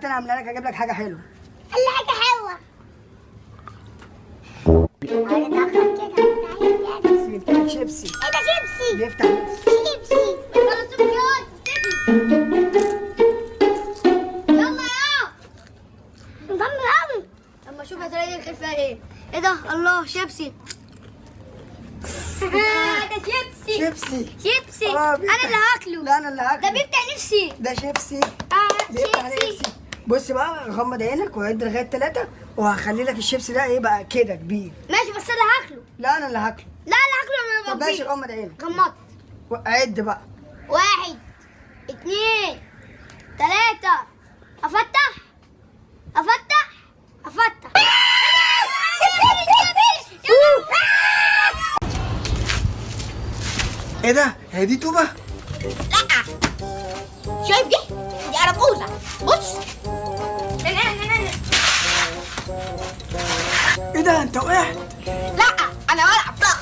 دلوقتي انا هعملها لك، هجيب لك حاجة حلوة. اللي حاجة حلوة. انا اتاخر كده. بس جبت لك شيبسي. ايه ده؟ شيبسي؟ بيفتح نفسي. شيبسي. خلاص يلا يا مدمر قوي. اما اشوف يا ترى دي الخير فيها ايه. ايه ده؟ الله، شيبسي. ده شيبسي. شيبسي. شيبسي. آه، انا بيفتح. اللي هاكله. لا انا اللي ده هاكله. بيفتح نفسي. ده شيبسي. آه، بيفتح شيبسي. نفسي. بص بقى، غمض عينك وعد لغاية 3 وهخلي لك الشيبسي ده ايه بقى كده كبير. ماشي بس انا اللي هاكله. لا انا اللي هاكله. لا انا هاكله. انا طب ماشي بقى غمض عينك. غمضت. عد بقى. 1 2 3. افتح افتح افتح. ايه ده؟ هي دي توبه؟ لا شايف دي؟ دي أراجوزة. بص. ايه ده انت وقعت؟ لا انا بلعب ضغط.